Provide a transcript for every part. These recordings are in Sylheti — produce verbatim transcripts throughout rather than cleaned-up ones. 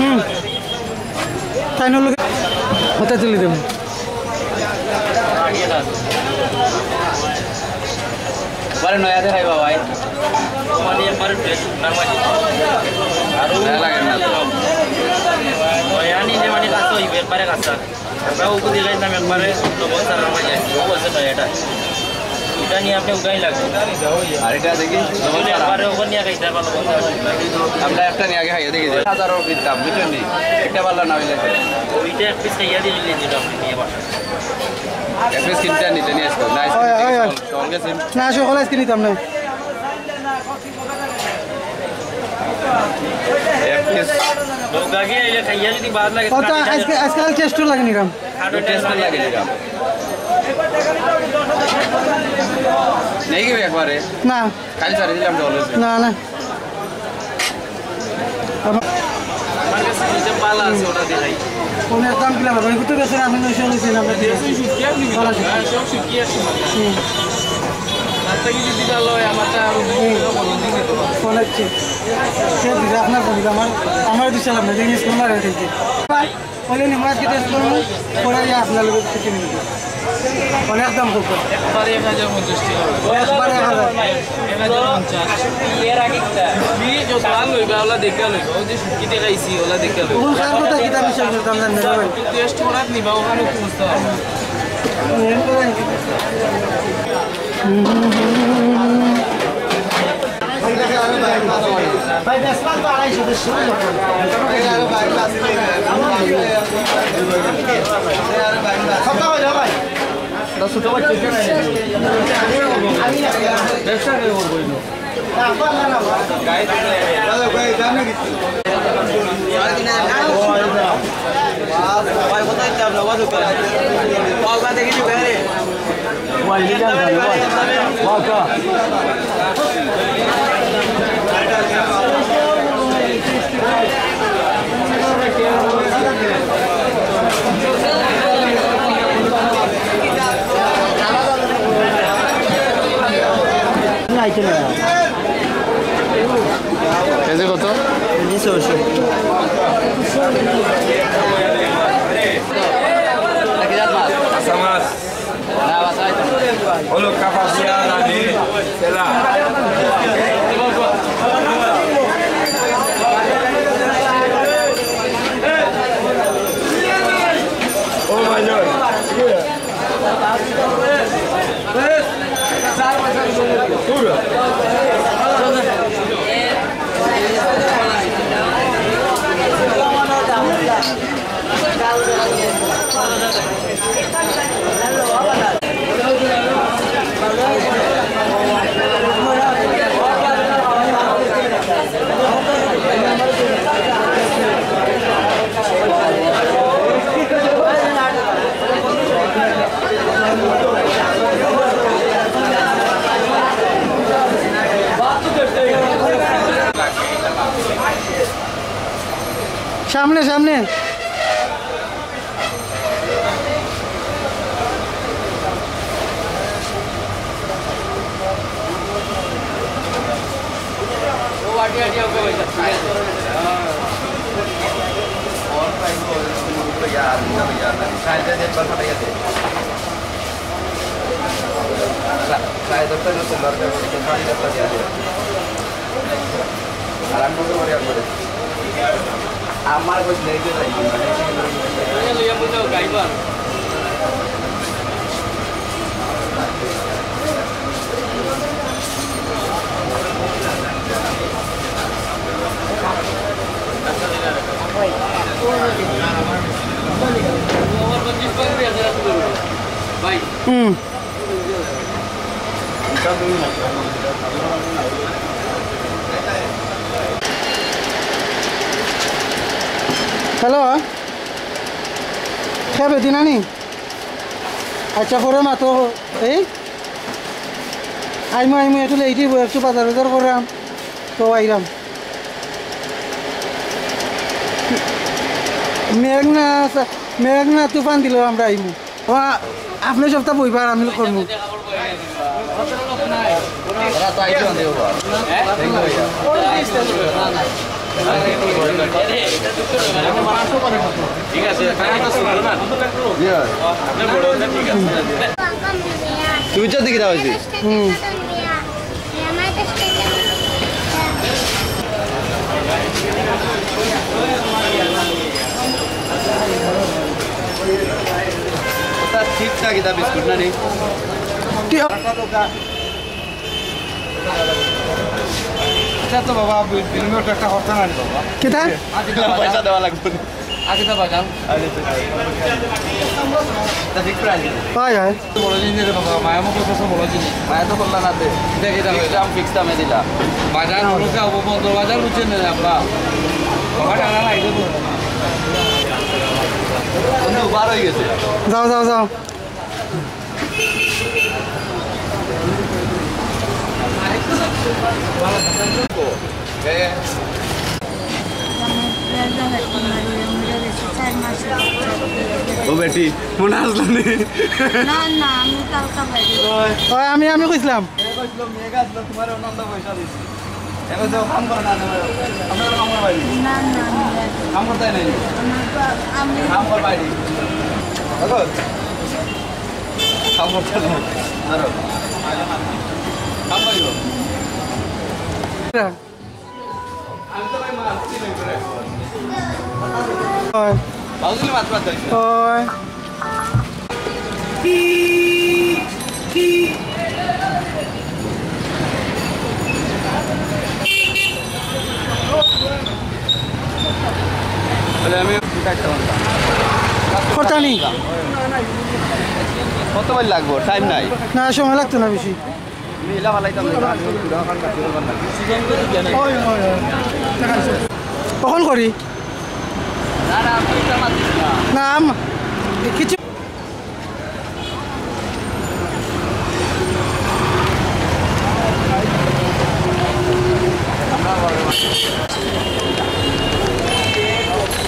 হুম। তাই নইলে কথা তুলি দেবো। একবারে নয়া দেখাইবা ভাই। মানে একবারে fresh, তার মানে। আর নয়া লাগে না তো। নয়া নিলে মানে কাঁচা হইবে, একবারে কাঁচা। আমরা ওকে দিলাইতাম একবারে লবণ ছাড়ার মাঝে, ও আছে নয়াটা। এটা নিয়ে আপনি উঠাই লাগবে। আর এটা দেখি, লবণ আসলে ছাড়া। একবারে ওখান নিয়ে খাইতে পারবো, লবণ ছাড়া। আমরা একটা নিয়ে আগে খাইয়া দেখি যে। হাজারও কিনতাম, বুঝছেন নি? একটা পাল্লা না হইলে। ওইটা এক পিস খাইয়া দিলে যেটা আপনি নিয়ে বাসা। এক পিস কিনতে নিতে নিয়ে আসবো। না, আইসক্রিম হয়, হয়, হয়। সঙ্গে সিম। না, সকল আইসক্রিম নিতাম না। এক পিস। লোক আগে আইলে খাইয়া যদি বাদ লাগে, ও তো কাটি আজকে, আজকে কাল টেস্টও লাগে নিলাম। একটু টেস্ট করে লাগে নিলাম। নেই কি একবারে? না। খালি ছাড়ি দিলাম তো always। না, না। আমার কাছে দুইটা পালা আছে, ওটা দেখাই। কোন একদম কিলা ভাই? ওই তো গেছে, আপনি নয়শো বলছেন, আমরা দিয়ে আসি। শুটকি আপনি ভালো আছে। হ্যাঁ, সব শুটকি আছে। হুম। তার থেকে যদি ভালো হয়, আমারটা আরো হুম। বড় দিকে দেবো। কোন হচ্ছে? সে দিবে, আপনার বন্ধু, আমার, আমার দুশো লাভ নেই, জিনিস কোন লাগে দেখি। ওইলে নি মাছ কেটে করবো, পরে দিয়ে আপনার লোকের থেকে নিবো। অনেক দাম করবো। একবারে এক হাজার পঞ্চাশ টাকা। একবারে এক হাজার। এক হাজার পঞ্চাশ। তুমি যত আর লইবা, ওলা দেখে লইবা। ওই যে শুটকি দেখাইছি, ওলা দেখে লইবা। ওখানে কার কথা কিতা বিষয় করতাম জানি না ভাই। টেস্ট করার নিবা, ওখানে বুঝতে পারবো। ভাই, বেসমান তো আড়াইশো, দেড়শো টাকা করে। কত হইল ভাই? ব্যবসা করে করবো এই তো। কেজি কত? কেজি ছয়শো। কাঁচা মাছ। না, বাসায় তো। হলো কাপাসিয়া, রানী, তেলা। ও ভাইজান। সামনে, সামনে। হুম। হ্যালো, কে বেদিনানি? আচ্ছা, পরে মাতো। এই আইমু, আইমু, একটু লেট অইবো, একটু বাজার বাজার করাম, তো আইরাম। মেঘ না, মেঘ না তুফান দিলেও আমরা আইমু। ও, আপনি সবটা বইবার, আমি করমু। তুমি চার দিকে দাও। হুম। ওটা ঠিক না কিতা বিস্কুট না নি? কি? আচ্ছা তো বাবা, বিনিময়ে একটা কথা না নি বাবা। কিতা? পয়সা দেওয়া লাগবে না। আগে তো বাজান। আগে তো বাজান। তা ঠিক করে আনবি। হয়, হয়। বড় জিনিস রে বাবা, মায়া মুখ করতেছে বড় জিনিস। মায়া তো করলা না তে। দেখি, দেখি। ফিক্স দাম, ফিক্স দামে দিলা। বাজার হলো কি, অবমন্দ বাজার বুঝছেন না আপনারা? বাবা, টানা নাই, এটা তো। বন্ধু, বার হয়ে গেছে। যাও, যাও, যাও। ও বেটি, মনে আসলো নি? না, না, আমি কালকা বাইরে। ওই, আমি, আমি কইছিলাম। এ কইছিল, মেয়ে গাছ লো, তোমার অন্য পয়সা দিছি। এবার তো কাম করে না, না, আমরা কাম করে বাইরে। না, না, আমি বাইরে। কাম করতে নাই। আমার তো, আমি কাম করে বাইরে। দেখো, কাম করতে নাই। ধরো। কাম করিও। হয়। বাউজিলে মাছ মারতে হইছে। হয়। তাহলে আমি কাটতে পারতাম। কথা নেই। কত বার লাগবো? টাইম নাই। না, সময় লাগতো না বেশি। কখন করি? না, আম-, কিছু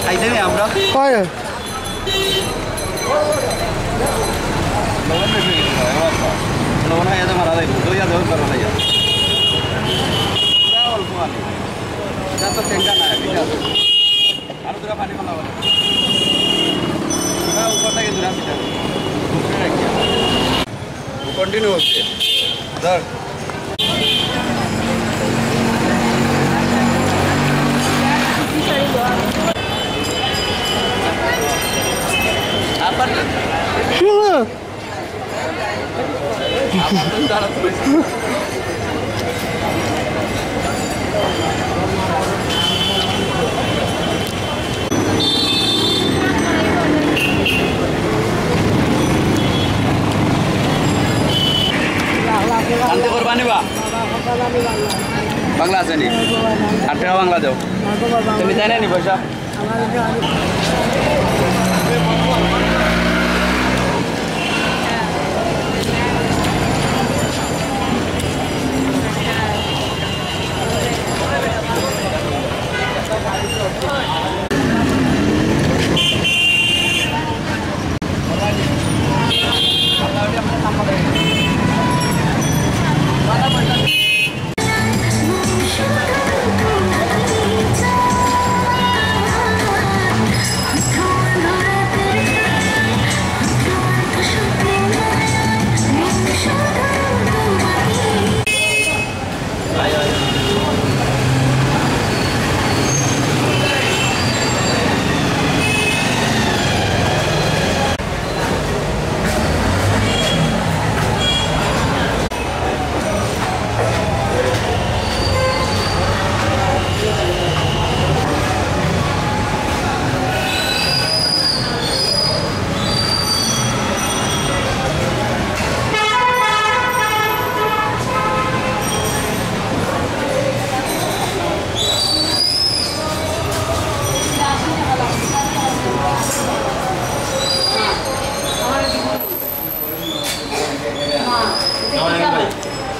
খাইতে নেই আমরা। হয়। লবণ বেশি হয়ে গেছে, লবণ খাইয়া তো মারা যাইব, দইয়া দেওয়া করো খাইয়া। পুরা অল্প পানি। এটা তো টেঙ্গা না, ঠিক আছে। আরো দুটা পানি ফালা বলে। পুরা উপর থেকে দুটা মিটার। উপরে রাখিয়া। কন্টিনিউ হচ্ছে। ধর। আবার না। আবার তো দাঁড়াতে হয়েছে। আনতে পারবা নি বা? বাংলা আছে নি? আট টাকা বাংলা দাও। তুমি জানো নি পয়সা?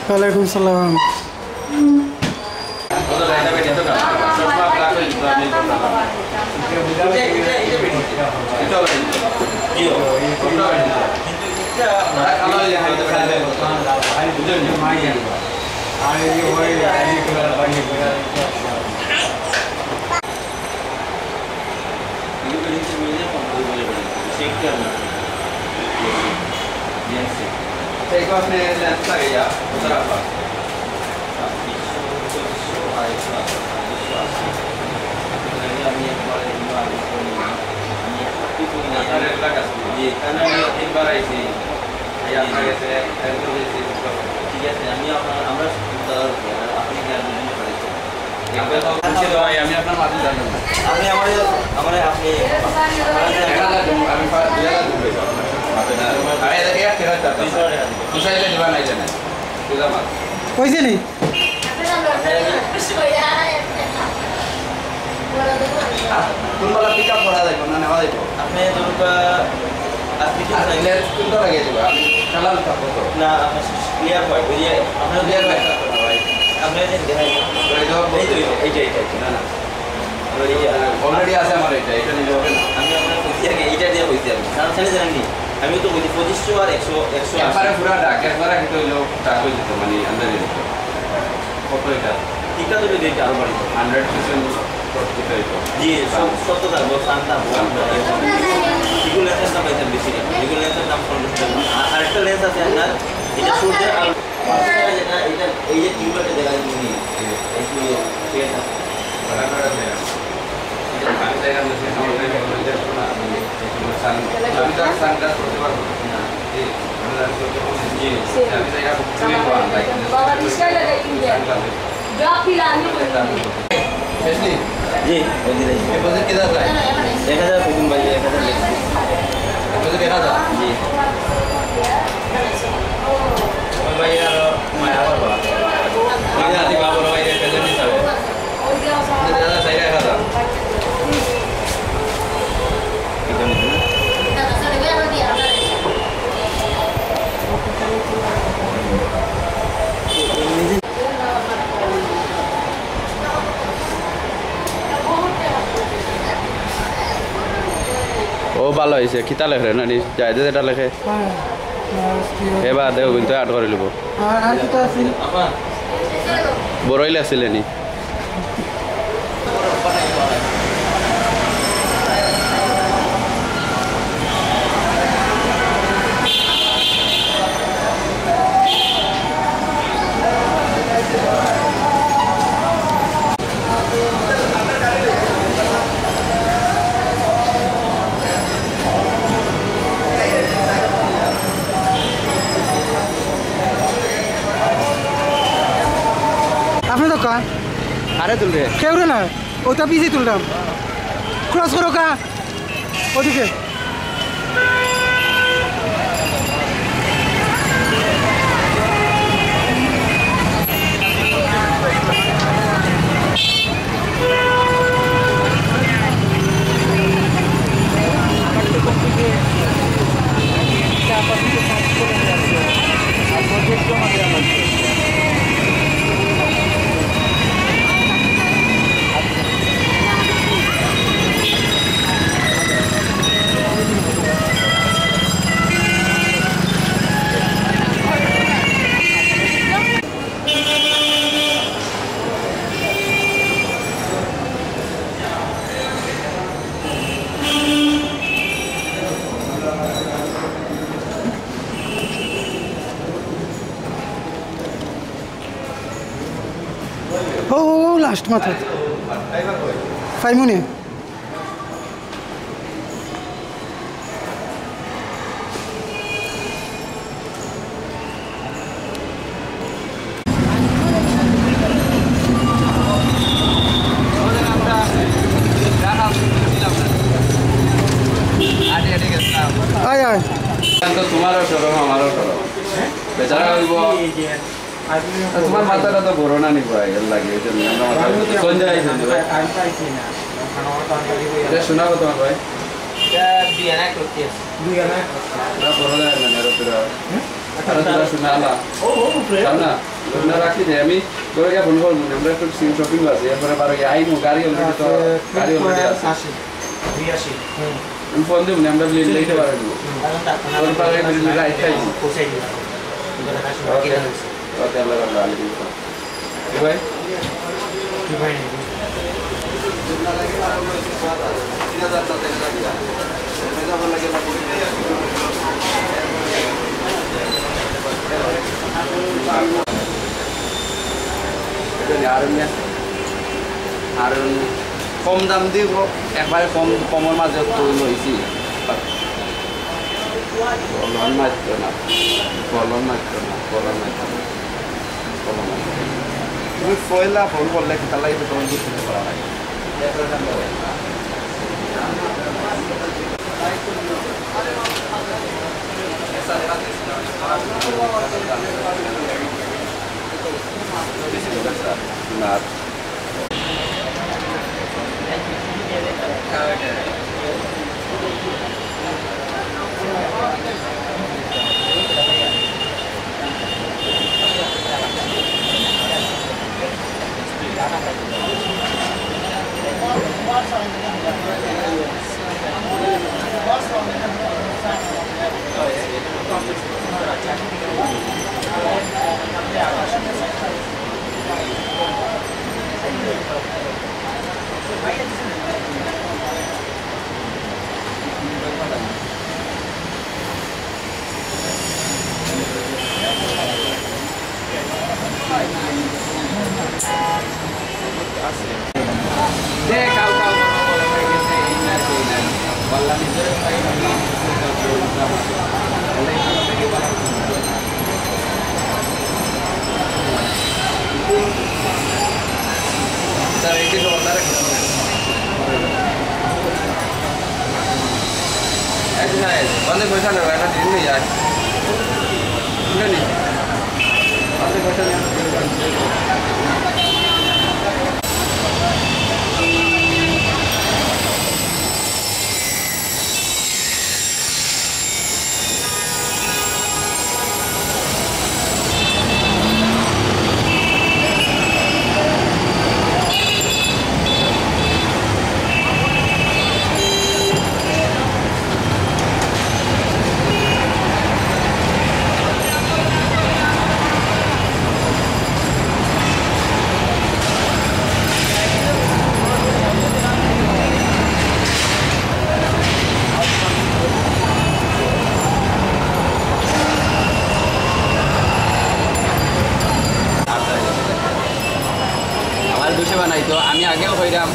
ওয়ালাইকুম সালাম। देखो, अपने लेंस लगे यार, उधर आप। ছাব্বিশশো, পঁচিশশো, আড়াইশো আছে, ছাব্বিশশো আশি। আমি একবার, একবার, আমি একবার, জি, কারণ আমি একবার আইছি। এই আপনার কাছে একজন এসে, ঠিক আছে, আমি আপনার, আমরা দাদা, আপনি কি আর বুঝতে পারেন? আপনি তো বলছি তো ভাই, আমি আপনার মাঝে যাবেন না। আপনি আমারে, আমারে, আপনি এক হাজার দেবো, আমি পা-, দুই হাজার দেবো। আপনি না, আমি এক হাজার দেবো। দুইশো টাকা দিবেন। দুশো টাকা দিবেন, এই যে নেন। বুঝলাম আর। কইছে নি? আর কোন বেলা পিক আপ করা যাইব না নেওয়া যাইব? আপনি দুর্গা, আপনি কি আর চাইবেন? লেন্স কোনটা লাগিয়ে দিব? আমি কালার থাকবো তো। না, আপনার ক্লিয়ার হয়, বুঝিয়ে আপনার ক্লিয়ার হয় থাকতো না ভাই। আপনি যে দেখাই। ওই তো, এই তো, এই তো, এইটা, এইটা, এইটা। না, না। ওই যে অলরেডি আছে আমার এটা, এটা নিলে হবে না। আমি আপনার কইছি আগে, এইটা দিয়ে কইছি আমি। কারণ ছেড়ে জানেন নি? আমি তো বলছি পঁচিশশো আর একশো, একশো আশি। একবারে পুরা ডাক, একবারে কিন্তু হইলো ডাক হয়ে যেত, মানে আন্দাজে যেত। কত এটা? টিকা তো যদি এটা আরো বাড়ি। হান্ড্রেড পার্সেন্ট সত্যতা হইতো। জি, সত-, সত্যতা, বল, শান্তা, বল। শান্তা। রেগুলেশন দাম পাইতাম বেশি না। রেগুলেশন দাম পঞ্চাশ টাকা। আর আরেকটা লেন্স আছে আপনার, এটা সূর্যের আলো। এটা, এটা, এই যে টিউবটা দেখা যায়, তুমি, এই যে, ঠিক আছে? এটা আমি জায়গা মধ্যে আমার সান-, সানগ্লাস, সানগ্লাস করতে পারবো না। জি, আমি জানি করতে পারবো না। জি, আমি জায়গা খুবই কম, like, সানগ্লাস। জি, বলছি নাই। ডিপোজিট কত আছে? এক হাজার প্রথম ভাই, এক হাজার লেখছি। ডিপোজিট এক হাজার? জি। ওই ভাই, আরো মায়া করবা। আমি আছি বাবুর ভাই, প্রেজেন্ট হিসাবে। দাদা, চাইলে এক হাজার। ও ভালো হয়েছে, কিতা লেখে না নি? জায়দে যেটা লেখে। হ্যাঁ। এবার দেখো কিন্তু অ্যাড করে নিব। আর, আর কিতা আছে? বড়ই লেখছিলে নি? আপনি তো কা? আরে তুলবে। কেউরে না, ওটা পিছিয়ে তুললাম। ক্রস করো কা? ওদিকে। ও, ও, ও, লাস্ট মাথা। ফাইমুনে। আয়, আয়। তো তোমারও শরম, আমারও শরম। বেচারা হইব। আর তোমার মাথাটা তো বড় না নি ভাই, এর লাগে, এই জন্য আমরা মাথা আমি তো সঞ্জয় আইছে নি ভাই। আমি পাইছি না। এটা শোনাবো তোমার ভাই। এটা দুই আনা করতে আছে। দুই আনা। না, বড় লাগে না, আরো তোরা। হুম? আরো তোরা শোনা আলা। ও, ও, উপরে। শোন না, শোন না, রাখি দে, আমি তোরা গিয়া ফোন করবো, আমরা একটু সিম শপিং আছে, এরপরে বারো গিয়া আইমু, গাড়ি already তো, আচ্ছা, গাড়ি already আছে। আশি, দুই আশি। হুম। আমি ফোন দেবো না, আমরা বিল লইতে পারবো। ওর পারে বিল রাইট খাই। ওকে। ওকে, আল্লাহ রাখবে, আলাইকুম আসসালাম। ভাই? আর আর কম দাম দি ক-, একবারে কম, কমর মাঝে তো লইছি। বলন মারতো না, বলন মারতো না, বলন মারতো না, বলন মারতো না। তুমি পয়লা ফোন করলে কিতা লাগি তো তোমার কিছু করা লাগে। না। আমার দুষে বানাইতো, আমি আগেও কইরাম,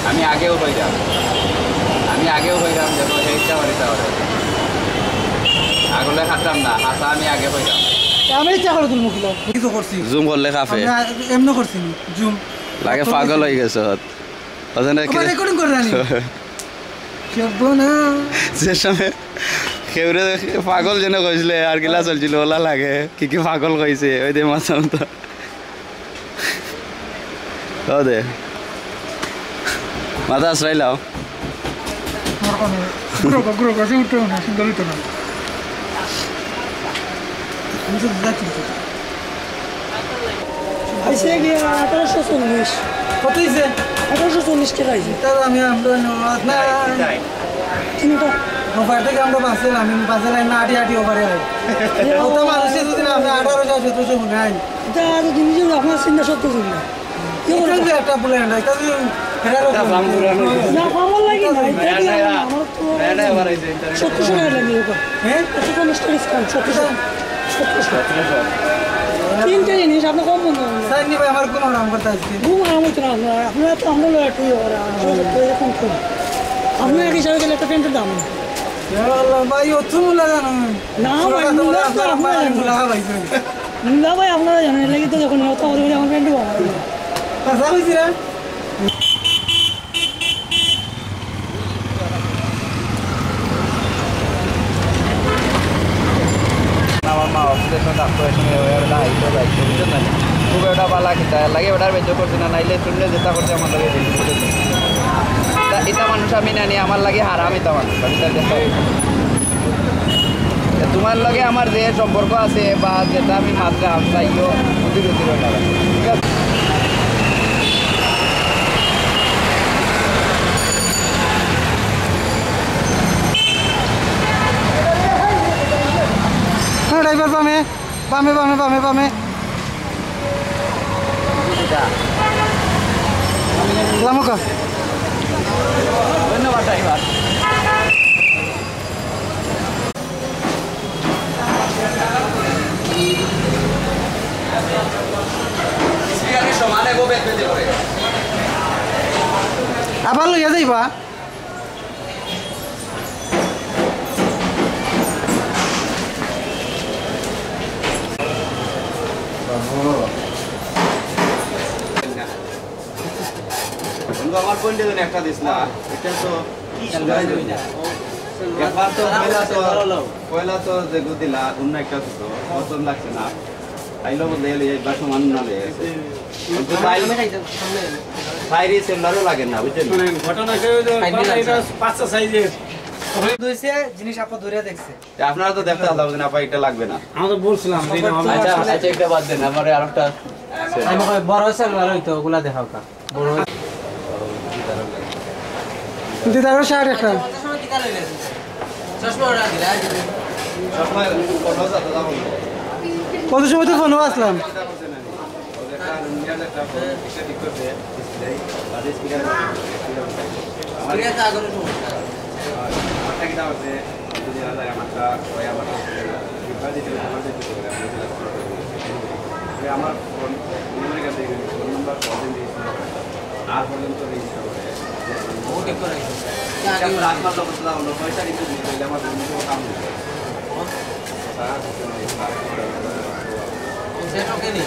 আমি আগেও কইরাম, আমি আগেও কইরাম, দেখো, সেই ইচ্ছা করি তা করে। আগলে খাটতাম না, হাসা আমি আগে কইরাম। আমি ইচ্ছা করে তুলমু কিলো। কিছু করছি। জুম করলে কাফে। আমরা এমনি করছি নি, জুম। লাগে পাগল হয়ে গেছে। ওজনে আবার কে-, রেকর্ডিং করে রানি। সব না। যে সময় কেউরে পাগল যেন কইছিলে আর গিলা চলছিল, ওলা লাগে। কি কি পাগল কইছে, ওই দে মাথা মতো। ও দে। মাথা আশ্রয় লাও। ঘুরো, ঘুরো, ঘুরো, ঘুরো, উঠতে হবে না, সিঙ্গল হইতে না। আমি তো বুঝতে পারছি না। আইছে গিয়া আঠারোশো চল্লিশ। কত হইছে? আঠারোশো চল্লিশ টাকা হইছে। তাহলে আমি, আমরা নেওয়া না। চিন্তা। ওপার থেকে আমরা বাসে, আমি বাসে লাইন না আটি আটি ওপারে হয়। ইয়া। অত মানুষে যদি না, আমরা আঠারোশো, সতেরোশো মনে হয়। এটা আর জিনিস হলো আপনার চিন্তা সত্য চিন্তা। কি এটা বলবো? যে একটা বলে না, এটা যে ফেরার এটা দাম পুরানো। না, আমার লাগে না, এটা দিয়ে না, আমার তো না, না, আবার এই যে internet সত্তরশো টাকা লাগে ওপর। হ্যাঁ? একশো চল্লিশ টাকা discount, সত্তরশো। সত্তরশো। তিনটা জিনিস আপনি কম মনে হয়। স্যার, নি ভাই, আমার ঘুম হারাম করতে আজকে। ঘুম হারাম হইতো না আপনার, আপনারা তো আমরা লড়াই করি ওরা, আমরা তো এরকম করি। আপনার এক হিসাবে গেলে একটা প্যান্টের দাম নেই। ইয়া আল্লাহ, ভাই, অত মূল্য জানো? না, ভাই, মূল্য তো আপনার আপনার জানো। মূল্য ভাই, আপনারা জানেন, এর লাগি তো যখন নেওয়া তো আমাদের আমার প্যান্টও আমার। কথা বুঝছি না? আমার মা অসুস্থ, এখন ডাক্তার এখানে ওই ওটা আইতে যাইতে, বুঝছেন না? খুব একটা বালা কিতা লাগে, ওটার বেঁচে করছি না, নাইলে শুনলে যেটা করছে আমার লগে বেশি, বুঝছেন না? তা এটা মানুষ আমি নানি, আমার লাগে হারাম এটা মানুষ, আমি তার দেখতে তোমার লগে আমার যে সম্পর্ক আছে বা যেটা আমি মাতলাম, তাইও বুঝি বুঝি না। ঠিক আছে? ড্রাইভার বামে, বামে, বামে, বামে, বামে। লামুকা। ধন্যবাদ ড্রাইভার। আবার লইয়া যাইবা। বন্ধু, আমার কোন দিন একটা দিস না, এটা তো একবার তো পয়লা তো, পয়লা তো যে দিলা, অন্য একটা তো পছন্দ লাগছে না। তাইলে বলতে গেলে একবার সমান না লেগে গেছে। কিন্তু তাই বাইরে সেলুলারও লাগে না, বুঝছেন? মানে ঘটনা কি হইলো, এটা পাঁচটা সাইজের। দইছে, জিনিস আপা ধরে দেখছে। তা আপনারা তো দেখতে আল্লাহ বলছেন, আপা, এটা লাগবে না। আমরা তো বলছিলাম যে এটা হবে না। আচ্ছা, আচ্ছা, এটা বাদ দেন, আমার আরেকটা আছে। আমি কই, বড় সেলুলার হইতো, ওগুলা দেখাও কা। বড়। দিদারও শার্ট একটা। কত সময় তো ফোনও আসলাম। আমার ফোন, ফোন নম্বর কদিন দিয়েছিল। আর পর্যন্ত রেজিস্টার করে। ও ঠিক করে রাখছে। এটা আপনার আত্মার জগৎ না হলো, পয়সা কিন্তু দিয়ে দিলে আমার জন্য কোনো কাম নেই। সেটা ওকে নেই।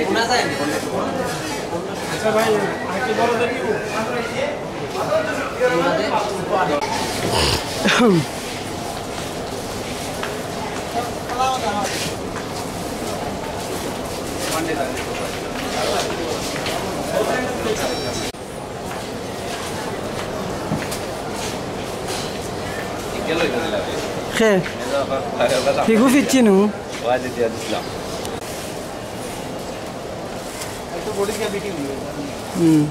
শোনা যায় না। আচ্ছা ভাই, আর কি বড় দেখি? খে। হিগু ফিরছি নু। হুম।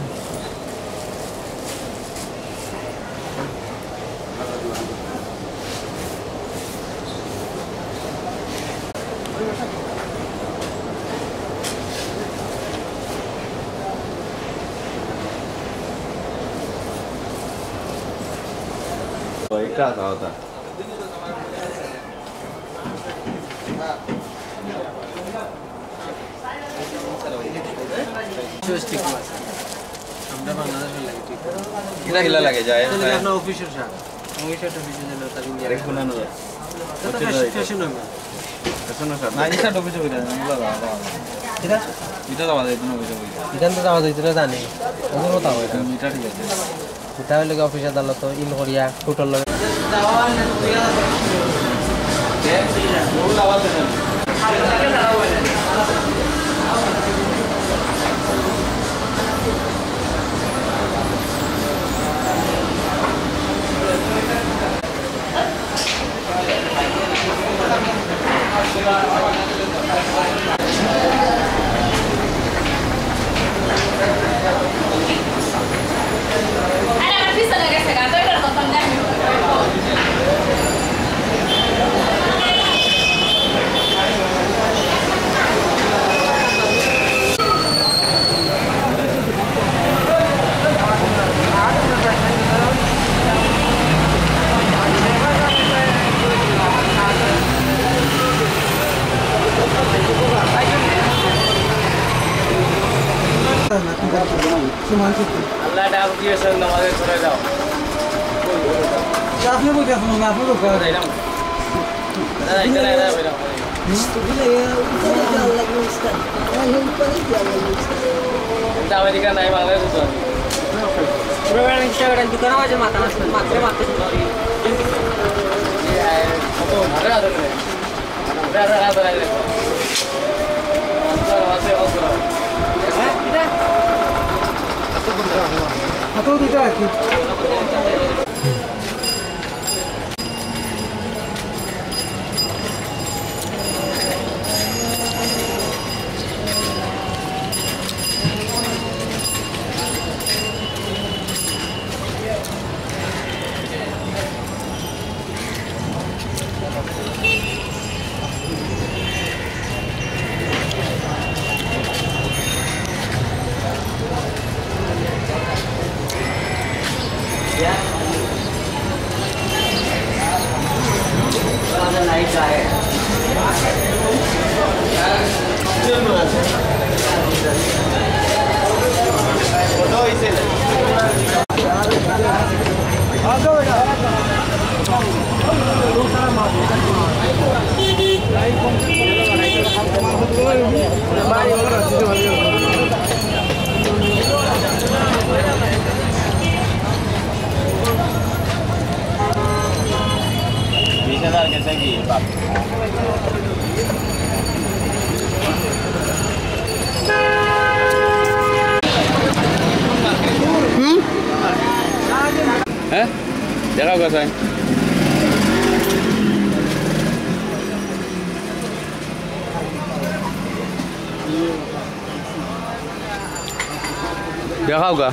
Stigma আছে। আমরা বাংলাদেশের লাগে ঠিক। কিলা কিলা লাগে যায়? তাহলে আপনার অফিসের শার্ট। অফিসের তো বিশেষ হলো তার ইন্ডিয়া। আরেক গুণানো যায়। এটা তো ফ্যাশন, ফ্যাশন হবে। Fashion shirt. না, এটা অফিসে হইতা না, এগুলো আলাদা, আলাদা। কিতা? এটা তো আমাদের এখানে অফিসে হইতা। এখান তো আমাদের ভিতরে জানি। ওদের কথা হয়। এটা ঠিক আছে। এটা হইলে কি অফিস আদালত, ইল করিয়া, কোর্টর লগে। আল্লাহ ডাক দিয়েছেন, নামাজে চলে যাও। আপনি বলতে এখন না, আপনি বলতে পারেন। আমেরিকা নাই, বাংলাদেশ তো। পুরো ইনস্টাগ্রাম দোকানে আছে, মাথা নষ্ট, মাত্র মাত্র। হুম? হ্যাঁ, দেখা কথা। দেখাও গা।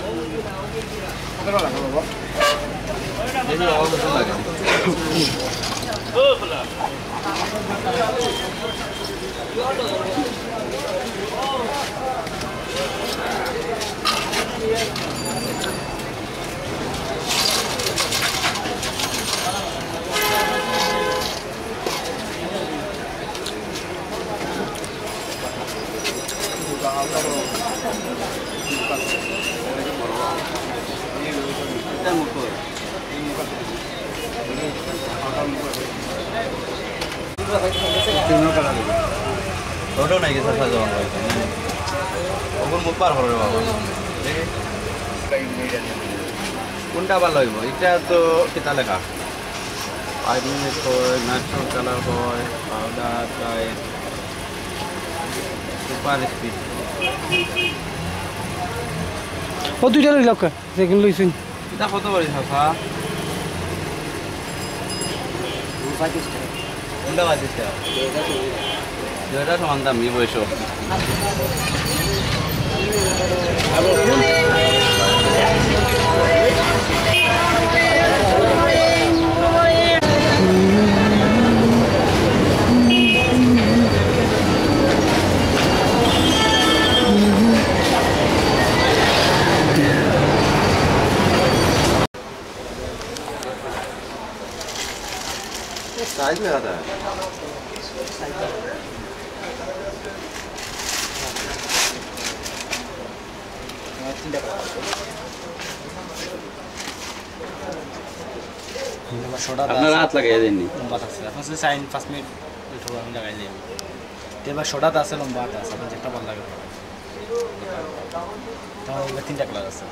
ওটাও নাই গেছে, সাজা বাবা। ওগুন মুখ পার করে বাবা। দেখি। কোনটা ভালো হইব? এটা তো কিতা লেখা? আইডিং কয়, ন্যাচারাল কালার কয়, পাউডার কয়, সুপার স্পিড। ও দুইটা লই লাও কা, যেগুন লইছইন। এটা কত করি, চাচা? কোনটা বাজিস? দুইটা সমান দাম, নিব এসো। সাইজ মেরা থা। আপনার হাত লাগাই দেননি। লম্বা থাকছে। এখন শুধু সাইন পাঁচ মিনিট একটু আমি লাগাই দিই। তো এবার শর্ট আছে, লম্বা আছে, আপনার যেটা ভালো লাগে। তাও এবার তিনটা কালার আছে।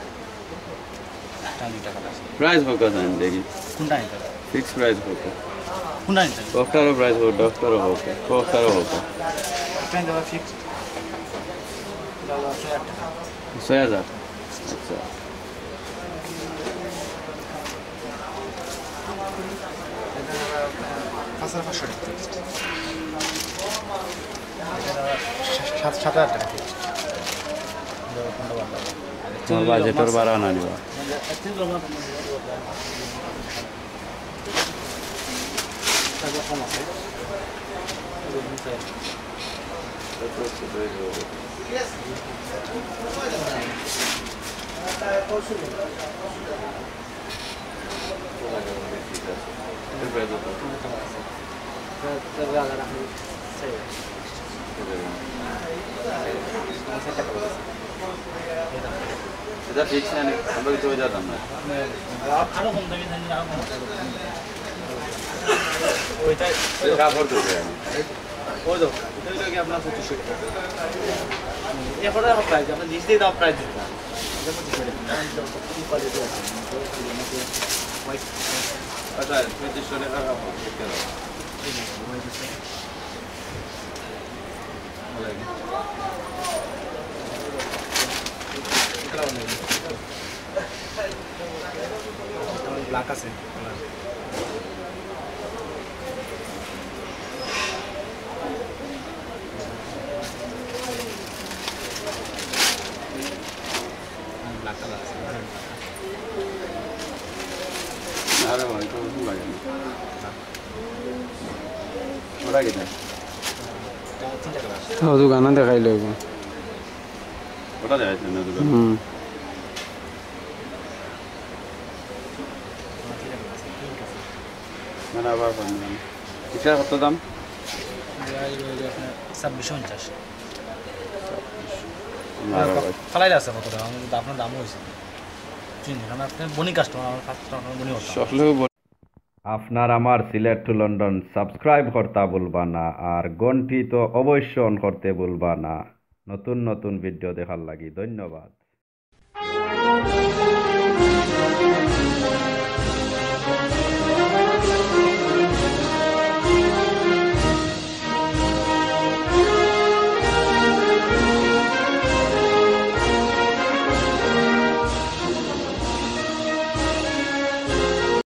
একটা দুইটা কালার আছে। প্রাইস বলতে চান দেখি। কোনটা নিতে? ফিক্স প্রাইস বলতে। কোনটা নিতে? কক্সটারও প্রাইস বলতে, ডক্টরও বলতে, কক্সটারও বলতে। একটা নিতে হবে ফিক্স। এটা হলো ছয় হাজার টাকা। ছয় হাজার? আচ্ছা। এটা হলো আপনার পাঁচ হাজার পাঁচশো টাকা ফিক্সড। এটা হলো সাত, সাত হাজার টাকা ফিক্সড। এটা হলো পনেরো বারো। তোমার বাজেটর বাড়া না নিবা। এটা ফিক্স না, আমরা কিছু হয়ে যেতাম না। আরো কম দামি থাকলে আরো কম। ওইটা কাপড় ধরবে আমি। ওই দেখো, এটা হলো কি আপনার পঁচিশশো টাকা। এরপরে আমার প্রাইস, আপনার জিনিস দিয়ে দাম প্রাইস দিতে হবে। এটা পঁচিশশো টাকা। কোয়ালিটি আছে। হোয়াইট। আচ্ছা, পঁচিশশো টাকার কাপড় দেখতে দাও। এই দেখো, হোয়াইট আছে। ব্ল্যাক আছে। ব্ল্যাক কালার আছে। আরে ভাই, তো লাগে না। ওটা কি? ও দোকানে দেখাইলে অইবো। ওটা দেখাইছে না দোকানে? হুম। মানে আবার ফোন দিলাম। এটা কত দাম? ছাব্বিশশো পঞ্চাশ। না, আর ভাই। ফালাই আছে কত টাকা? আমি তো আপনার দামও হয়েছে। চিনি, কারণ আপনি বনি কাস্টমার, আমার কাস্টমার, বনি হতো। সকলেও বনি। আপনার আমার সিলেট টু লন্ডন সাবস্ক্রাইব করতে ভুলবা না, আর ঘন্টি তো অবশ্য অন করতে ভুলবা না। নতুন নতুন ভিডিও দেখার লাগি ধন্যবাদ।